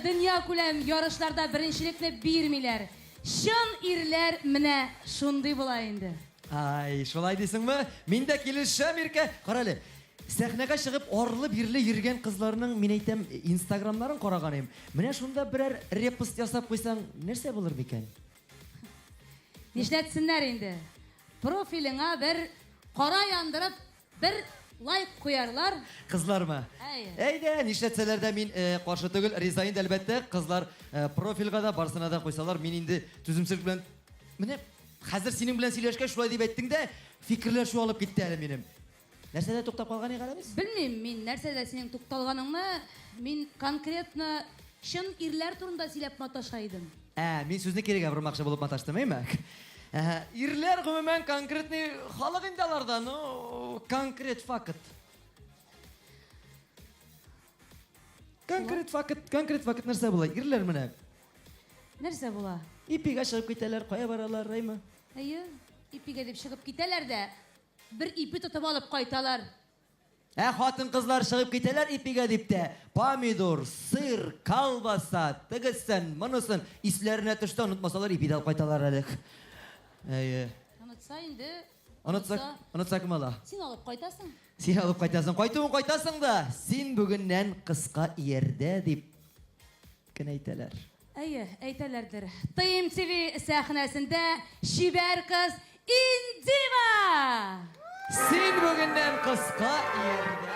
дөньякүләм ярышларда беренчелекне бирмиләр. Чын ирләр менә шундый була инде. Ай, шулай дисеңме? Мин дә килешәм, Иркә. Кара әле, сәхнәгә чыгып арлы-бирле йөргән кызларның, мин әйтәм, инстаграмнарын караган идем. Менә шунда берәр репост ясап куйсаң, нәрсә булыр микән? Нишләтсеннәр инде? Профилеңа бер кара яндырып, бер лайк куярлар. Кызлармы? Әйе. Әйдә, нишләтсәләр дә мин э, каршы түгел, риза инде әлбәттә. Кызлар э, профильгә дә, барсына да куйсалар, мин инде түземсезлек белән менә хәзер синең белән сөйләшкәч шулай дип әйттең дә, фикерләр чуалып китте әле минем. Нәрсәдә туктап калган идек әле без? Белмим мин нәрсәдә синең тукталганыңны, мин конкретно чын ирләр турында сөйләп маташа идем. Ә, мин сүзне кирегә бормакчы булып маташтым, әйме? Әһә, ирләр гомумән конкретный халык инде аларда, ну, конкрет факт. Конкрет факт, конкрет факт нәрсә була? Ирләр менә. Нәрсә була? Ипигә чыгып китәләр, кая баралар, әйме? Әйе, ипигә дип чыгып китәләр дә, бер ипи тотып алып кайталар. Ә хатын-кызлар чыгып китәләр ипигә дип тә, помидор, сыр, колбаса, тегесен, монысын исләренә төшсә, онытмасалар ипи дә алып кайталар әле. Әйе. Онытса инде. Онытса, онытса кем ала? Син алып кайтасың. Син алып кайтасың. Кайтуын кайтасың да, син бүгеннән кыска иярдә дип кенә әйтәләр. Әйе, әйтәләрдер. ТМТВ сәхнәсендә чибәр кыз Индива! Син бүгеннән кыска иярдә.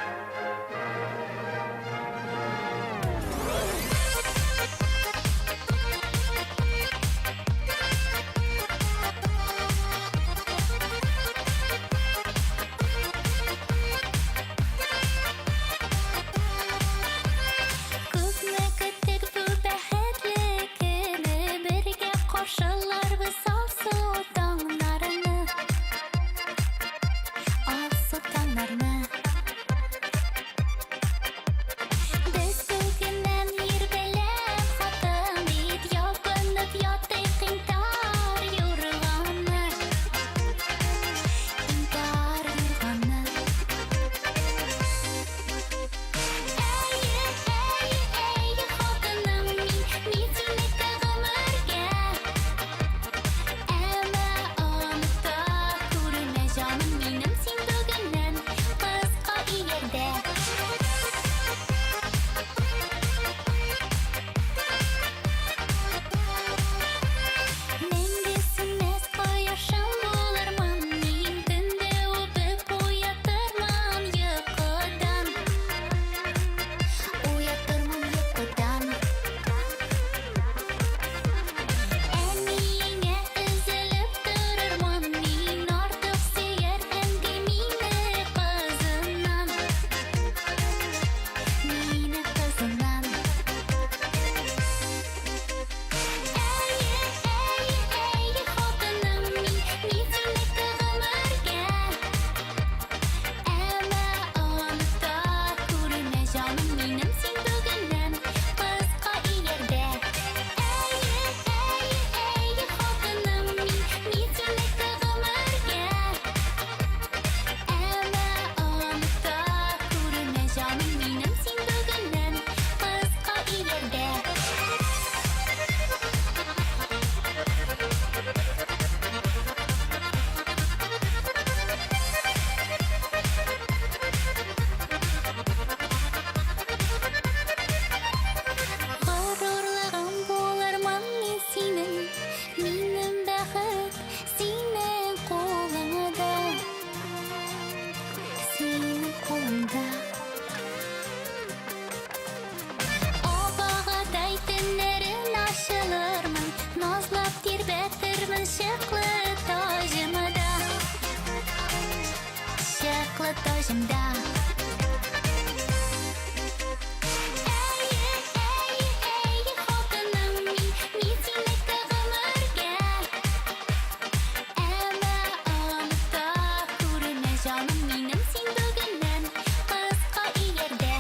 Күпме көттек бу бәхетле көне, Бергә каршыларбыз алсу таңнарны. Алсу таңнарны. Без бүгеннән ир белән хатын бит, Ябынып ятыйк интар юрганны. Интар юрганны. Әйе, әйе, әйе, хатыным мин, мин синеке гомергә. Әмма оныта күрмә, җаным минем, син бүгеннән кыска иярдә. Мәңге сүнмәс кояшың булырмын мин, Төндә үбеп уятырмын йокыдан. Уятырмын йокыдан. Әниеңә өзелеп торырмын мин, Артык сөяр әнкәй мине кызыннан. Мине кызыннан. Әйе, әйе, әйе, хатыным мин, мин синеке гомергә. Әмма оныта күрмә, җаным минем, син бүгеннән кыска иярдә. Әйе, әйе, әйе, хатыным мин, мин синеке гомергә. Әмма оныта күрмә, җаным минем, син бүгеннән кыска иярдә. Горурлыгым булырмын мин синең, минем бәхет синең кулыңда. Синең кулыңда. Абагадай төннәрен ачылырмын, Назлап тирбәтермен чыклы таҗымда. Чыклы таҗымда. Әйе, әйе, әйе, хатыным мин, мин синеке гомергә. Әмма оныта күрмә, җаным минем, син бүгеннән кыска иярдә.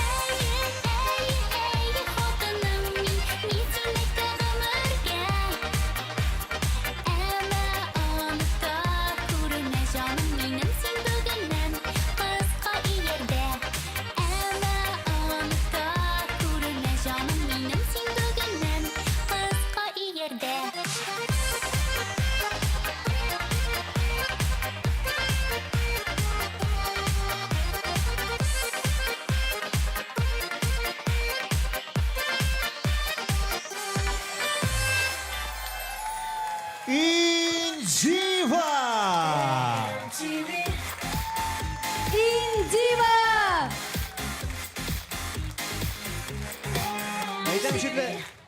Әйе, әйе, әйе, хатыным мин, мин синеке гомергә. Әмма оныта күрмә, җаным минем, син бүгеннән кыска.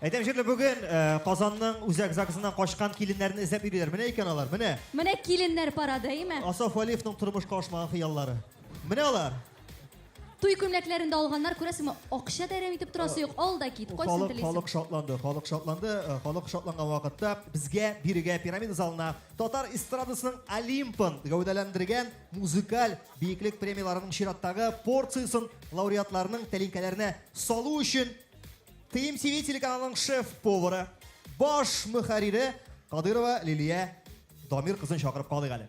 Әйтәм җирле бүген э, Казанның үзәк ЗАГСыннан качкан киленнәрне эзләп йөриләр. Менә икән алар, менә. Менә киленнәр парады, әйме? Асаф Вәлиевның тормышка ашмаган хыяллары. Менә алар. Туй күлмәкләрен дә алганнар, күрәсеңме, акча да әрәм итеп торасы юк, ал да кит, кайсын Халык, телисең. халык шатланды, халык шатланды. Э, Халык шатланган вакытта безгә бирегә пирамида залына татар эстрадасының Олимпын гәүдәләндергән музыкаль биеклек премияләренең чираттагы порциясен лауреатларның тәлинкәләренә салу өчен ТМТВ телеканалының шеф-повары, баш мөхәррире Кадырова Лилия Дамир кызын чакырып калыйк әле.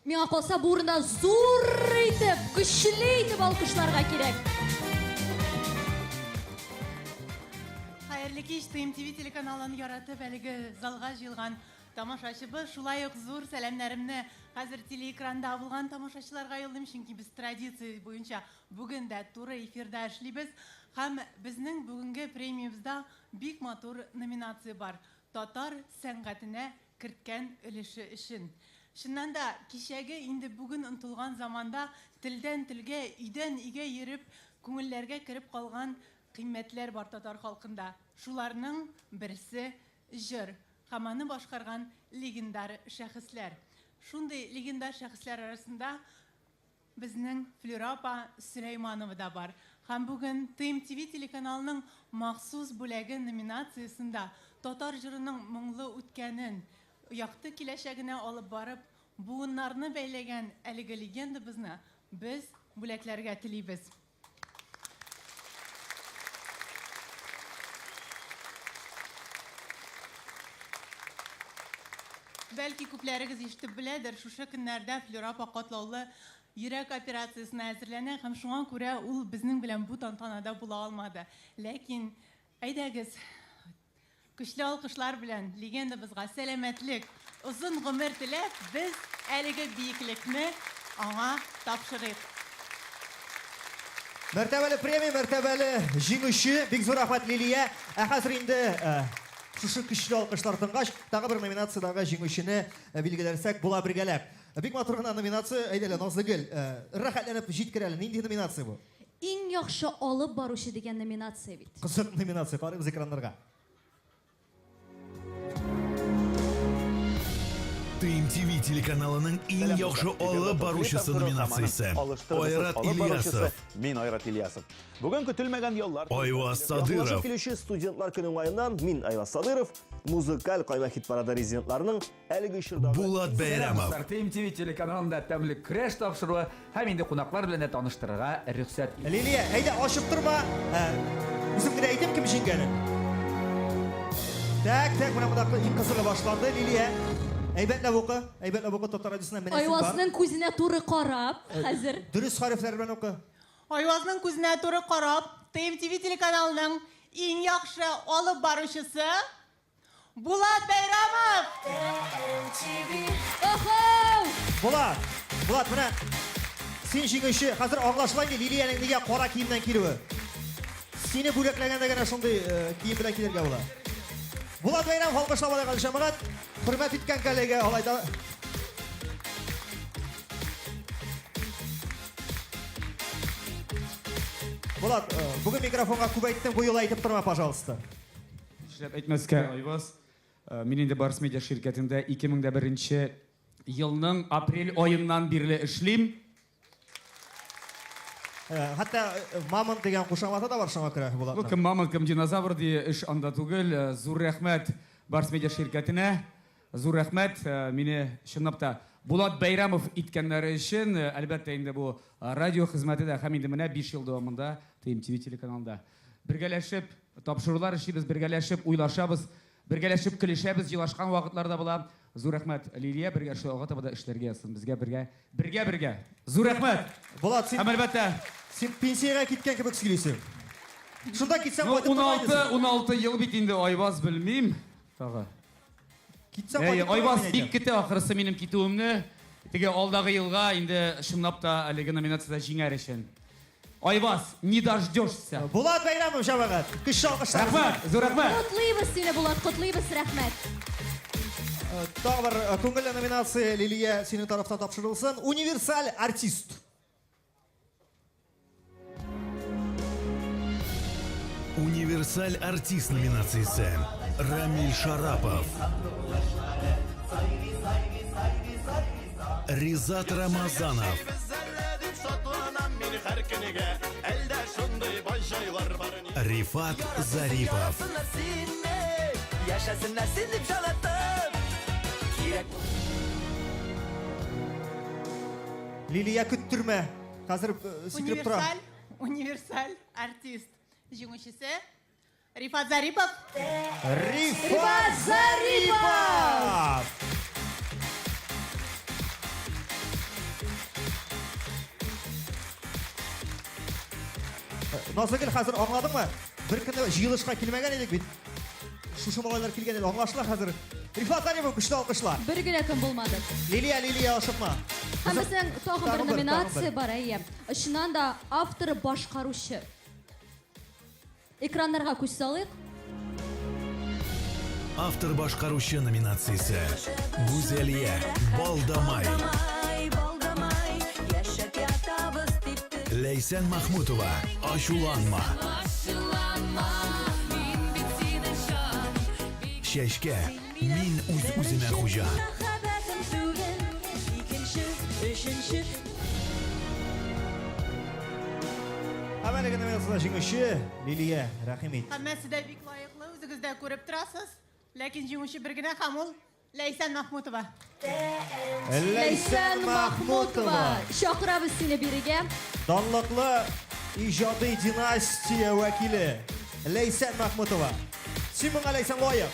Миңа калса, бу урында зур итеп, көчле итеп алкышларга кирәк. Хәерле кич, ТМТВ телеканалын яратып әлеге залга җыелган тамашачыбыз. Шулай ук зур сәламнәремне хәзер телеэкранда булган тамашачыларга юллыйм, чөнки без традиция буенча бүген дә туры эфирда эшлибез. Һәм безнең бүгенге премиябездә бик матур номинация бар. Татар сәнгатенә керткән өлеше өчен. Чыннан да, кичәге инде бүген онтылган заманда телдән телгә, өйдән өйгә йөреп, күңелләргә кереп калган кыйммәтләр бар татар халкында. Шуларның берсе җыр һәм аны башкарган легендар шәхесләр. Шундый легендар шәхесләр арасында безнең Флюра апа Сөләйманова да бар. Һәм бүген ТМТВ телеканалының махсус бүләге номинациясендә татар җырының моңлы үткәнен, якты киләчәгенә алып барып, буыннарны бәйләгән әлеге легендабызны без бүләкләргә телибез. Бәлки күпләрегез ишетеп беләдер, шушы көннәрдә Флюра апа катлаулы йөрәк операциясенә әзерләнә һәм шуңа күрә ул безнең белән бу тантанада була алмады. Ләкин әйдәгез, көчле алкышлар белән легендабызга сәламәтлек, озын гомер теләп, без әлеге биеклекне аңа тапшырыйк. Мәртәбәле премия, мәртәбәле җиңүче. Бик зур рәхмәт, Лилия. Ә хәзер инде э, шушы көчле алкышлар тынгач, тагы бер номинациядәге җиңүчене э, билгеләрсәк була бергәләп. Бик матур гына номинация. Әйдә әле, Назлыгөл, э, рәхәтләнеп җиткер әле. Нинди номинация бу? Иң яхшы алып баручы дигән номинация бит. Кызык номинация. Карыйбыз экраннарга. ТМТВ телеканалының иң яхшы алып баручысы номинациясе. Айрат Ильясов. Мин Айрат Ильясов. Бүген көтелмәгән яллар. Айваз Садыров. Килүче студентлар көне уңаеннан мин Айваз Садыров музыкаль кайма хит парады резидентларының әлеге чордагы Булат Бәйрәмов. ТМТВ телеканалында тәмле көрәш тапшыруы һәм инде кунаклар белән дә таныштырырга рөхсәт ит. Лилия, әйдә, ачып торма. Үзем генә әйтим кем җиңгәнен. Так, так, менә монда иң кызыгы башланды, Лилия. Әйбәтләп укы, әйбәтләп укы, татар радиосына менәсең бар. Айвазның күзенә туры карап, хәзер. Дөрес хәрефләр белән укы. Айвазның күзенә туры карап, ТМТВ телеканалының иң яхшы алып баручысы Булат Бәйрамов! Охо! Булат, Булат, менә син җиңүче. Хәзер аңлашыла инде Лилиянең нигә кара киемнән килүе. Сине бүләкләгәндә генә шундый э, кием белән килергә була. Булат Бәйрәмов алкышлап алайык әле, җәмәгать. Хөрмәт иткән коллега алай да. Булат, э, бүген микрофонга күп әйттең, бу юлы әйтеп торма, пожалуйста. Нишләп әйтмәскә, Айваз. Э, Мин инде Барс Медиа ширкәтендә 2001 елның апрель аеннан бирле эшлим. Э, Хәтта э, Мамонт дигән кушаматы да бар шуңа күрә Ну, Булатның. кем мамонт, кем динозавр ди, эш анда түгел. Э, Зур рәхмәт Барс Медиа ширкәтенә. Зур рәхмәт э, мине чынлап та Булат Бәйрәмов иткәннәре өчен. Э, Әлбәттә инде бу э, радио хезмәте дә һәм инде менә 5 ел дәвамында ТМТВ телеканалында бергәләшеп тапшырулар эшлибез, бергәләшеп уйлашабыз, бергәләшеп көлешәбез, елашкан вакытлар да була. Зур рәхмәт, Лилия, бергә шулай алга таба да эшләргә язсын безгә бергә, бергә бергә. Зур рәхмәт. Булат, син Һәм әлбәттә, син пенсиягә киткән кебек сөйлисең. Шунда китсәң ну, кайтып тора 16 идең. 16 ел бит инде Айваз белмим. Тагы. Китсәң Әй, кайтып тора Айваз идең. бик көтә ахрысы минем китүемне. Теге алдагы елга инде чынлап та әлеге номинацияда җиңәр өчен. Айваз, не дождешься. Булат Бәйрәмов җәмәгать. Көчле алкышлар. Рәхмәт, зур рәхмәт. Котлыйбыз сине, Булат, котлыйбыз, рәхмәт. Тагы бер э, күңелле номинация Лилия синең тарафтан тапшырылсын. Универсаль артист. Универсаль артист номинациясе Рамиль Шарапов. Ризат Рамазанов. Рифат Зарипов. Лилия көттермә. Хәзер э, сикереп тора. Универсаль, универсаль артист җиңүчесе Рифат Зарипов. Рифат Зарипов! Назлыгөл, хәзер аңладыңмы? Бер көнне җыелышка килмәгән идек бит. Шушы малайлар килгән иде, аңлашыла хәзер. Рифат Зарипов көчле алкышлар. Бер генә көн булмады. Лилия, Лилия, ашыкма. Һәм безнең тагын бер Тагын бер, тагын номинация бер. бар, әйе. Чыннан да автор башкаручы. Экраннарга күз салыйк. Автор башкаручы номинациясе Гүзәлия Балдамай. Ләйсән Махмутова Ачуланма. Чәчкә Мин үз үземә хуҗа. Һәм әлеге номинациядә җиңүче Лилия, рәхим ит. Һәммәсе дә бик лаеклы, үзегез дә күреп торасыз. Ләкин җиңүче бер генә һәм ул Ләйсән Махмутова. Ләйсән Махмутова. Чакырабыз сине бирегә. Данлыклы иҗади династия вәкиле Ләйсән Махмутова. Син моңа Ләйсән лаек.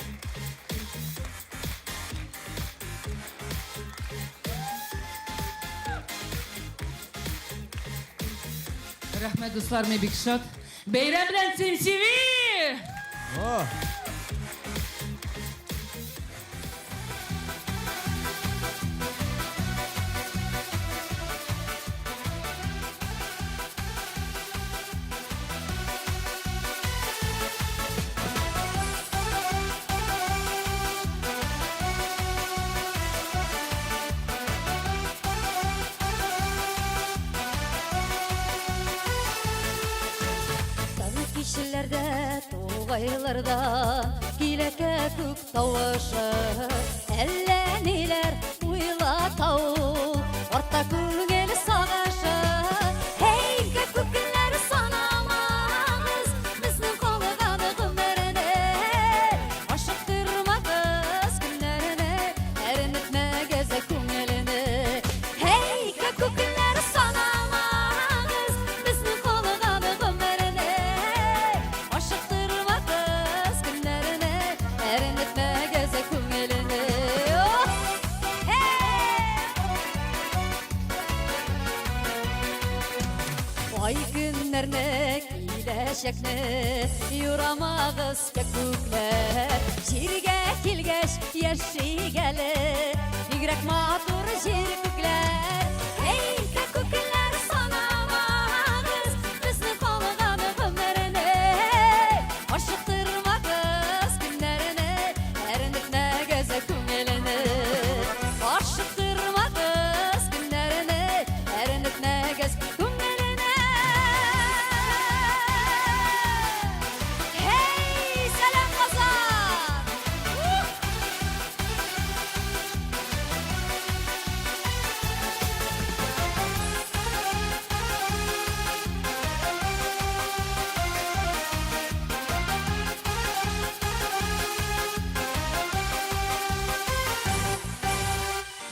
Рәхмәт, дуслар, мин бик шат. Бәйрәм белән TMTV! О! Таң кичеләрдә, тугайларда килә күк тавышы. Әллә ниләр уйлата ул, артта күңел сагышы. Һей, күкләр санамагыз, безнең калган гомерне. Ашыктырмагыз көннәрне, әрнетмәгез күңелне. Һей, күкләр санамагыз, безнең калган гомерне. Ашыктырмагыз көннәрне, әрнетмәгез күңелне. Ай көннәрне, киләчәкне юрамагыз күкләр. Җиргә килгәч яшик әле, бигрәк матур җир күкләр. Эй, күкләр санамагыз, безнең калган гомерне. Ашыктырмагыз көннәрне, әрнетмәгез күңелне. Ашыктырмагыз көннәрне, әрнетмәгез күңелне. Hey, сәлам Казан!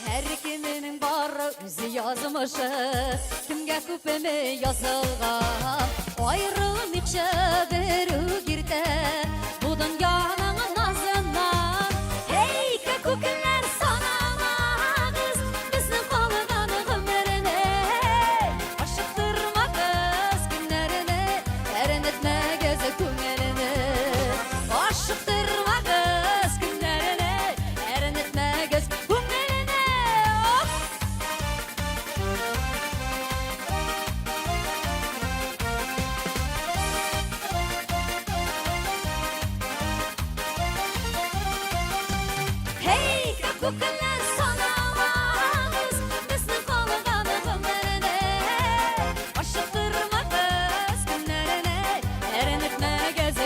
Һәркемнең бар үз язмышы, кемгә күпме язылган. Аерылмыйча бер үк иртә бу дөньяның назыннан. Эй, күкләр санамагыз, безнең калган гомерне. Ашыктырмагыз көннәрне, әрнетмәгез күңелне. Ашыктырмагыз көннәрне, әрнетмәгез күңелне. Hey, күкләр санамагыз, безнең калган гомерне. Ашыктырмагыз көннәрне, әрнетмәгез.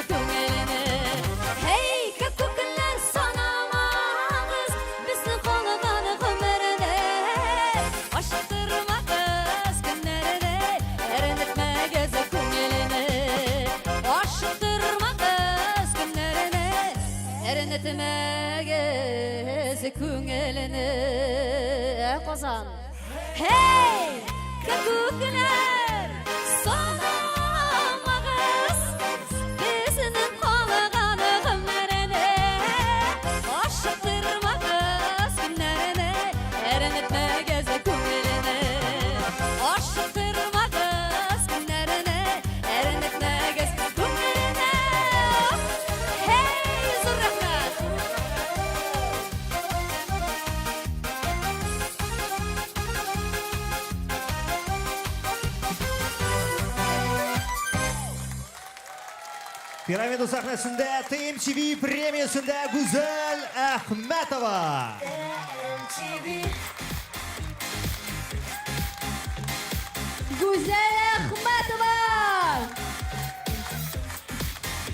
Әрнетмәгез күңелне. Казан. Һей, күкләр, санамагыз безнең калган гомерне. Ашыктырмагыз көннәрне, әрнетмәгез күңелне. Ашыктырмагыз көннәрне, әрнетмәгез күңелне. Һей, зур рәхмәт! Пирамида сәхнәсендә TMTV премиясендә Гүзәл Әхмәтова. Гүзәл Әхмәтова!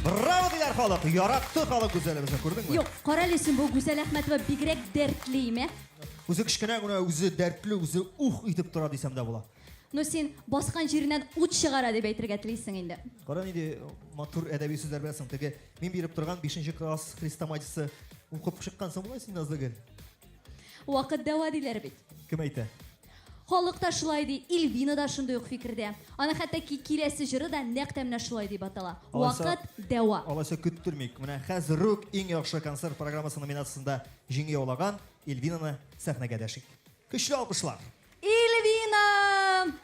Браво диләр халык, яратты халык Гүзәлебезне, күрдеңме? Юк, кара әле син, бу Гүзәл Әхмәтова бигрәк дәртле име? Үзе кечкенә генә, үзе дәртле, үзе ух итеп тора дисәм дә була. Ну син баскан җиреннән ут чыгара дип әйтергә телисең инде. Кара нинди матур әдәби сүзләр беләсең. Теге мин биреп торган 5 класс хрестоматиясе укып чыккансың бугай син, Назлыгөл. Вакыт дәва диләр бит. Кем әйтә? Халык та шулай ди, Ильвина да шундый ук фикердә. Аның хәтта ки киләсе җыры да нәкъ тә менә шулай дип атала. Алайса- Вакыт дәва. Алайса көттермик. Менә хәзер үк иң яхшы концерт программасы номинациясендә җиңү яулаган Эльвинаны сәхнәгә дәшик. Көчле алкышлар. Эльвина!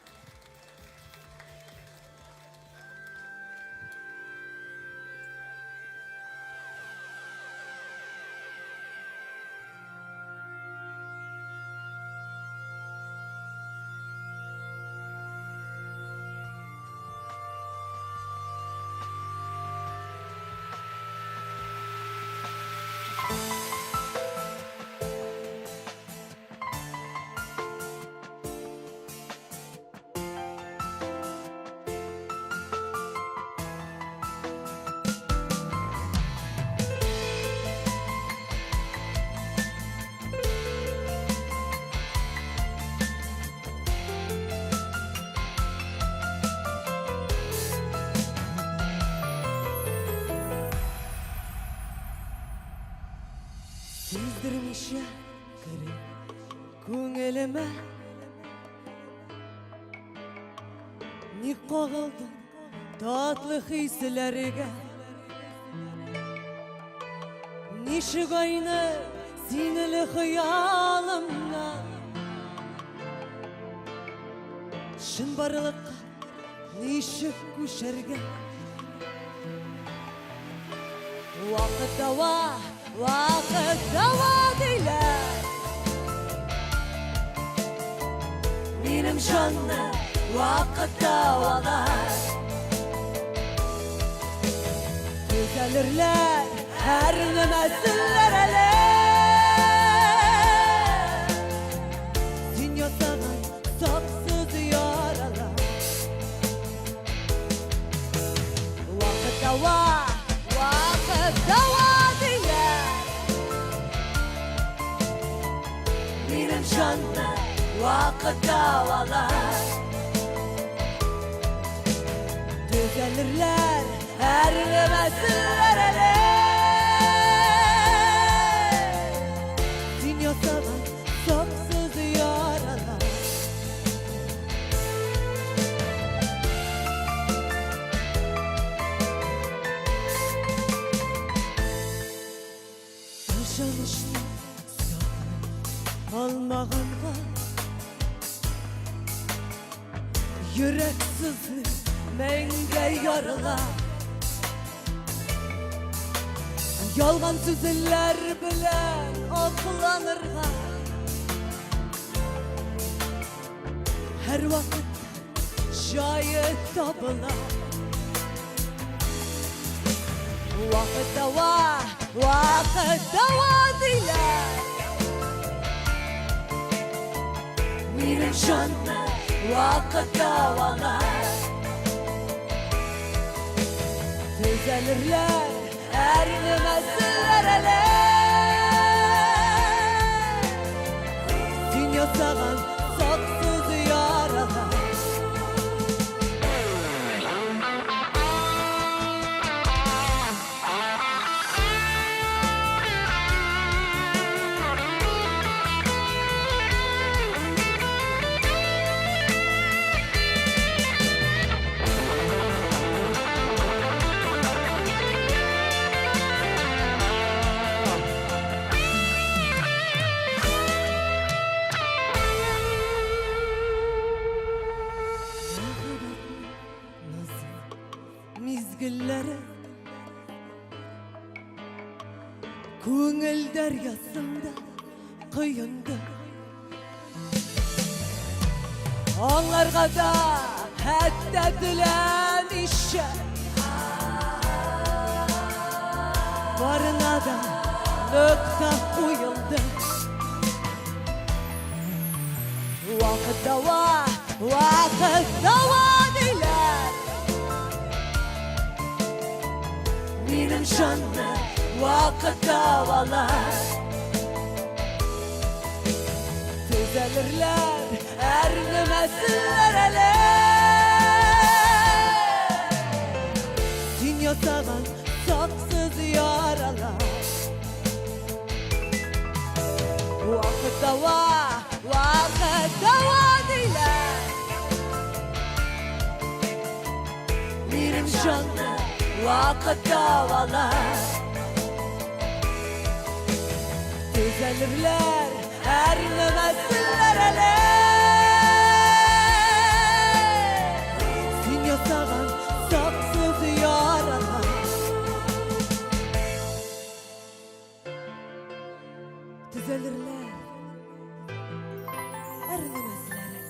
Сиздермичә кереп күңелемә, Ник кагылдың татлы хисләргә? Ничек айны синле хыялымнан, Чынбарлыкка ничек күчәргә? Вакыт дәва, вакыт дәва диләр. Минем җанны вакыт дәвалар. Төзәлерләр әрнемәсеннәр әле. Син ясаган саксыз яралар. Вакыт дәва, вакыт дәва диләр. Минем җанны вакыт дәвалар. Төзәлерләр әрнемәсеннәр әле. Син ясаган саксыз яралар. Ышанычны саклый алмаганга, Йөрәк сызлый, мәңге ярыла. Ялган сүзләр белән акланырга Һәрвакыт җае табыла. Вакыт дәва, вакыт дәва диләр. Минем җанны вакыт дәвалар. Төзәлерләр әрнемәсеннәр әле. Син ясаган саксыз яралар. Күңел дәрьясында коендым. Аңларга да хәтта теләмичә. Барына да нокта куелды. Вакыт дәва, вакыт дәва диләр. Минем җанны вакыт дәвалар. Төзәлерләр, әрнемәсләр әле. Син ясаган саксыз яралар. Вакыт дәва, вакыт дәва диләр. Минем җанны вакыт дәвалар. Төзәлерләр, әрнемәсләр әле. Син ясаган саксыз яралар. Төзәлерләр, әрнемәсләр әле.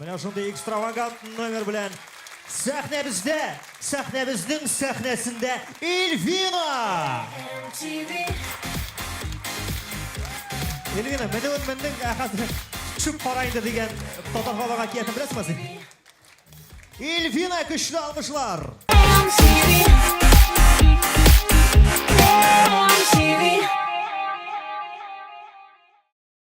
Менә шундый экстравагант номер белән сәхнәбездә, сәхнәбезнең сәхнәсендә Эльвина! Эльвина, менүен мендең, ә хәзер төшеп кара инде дигән татар халык әкиятен беләсеңме син? Эльвина, көчле алкышлар! MTV.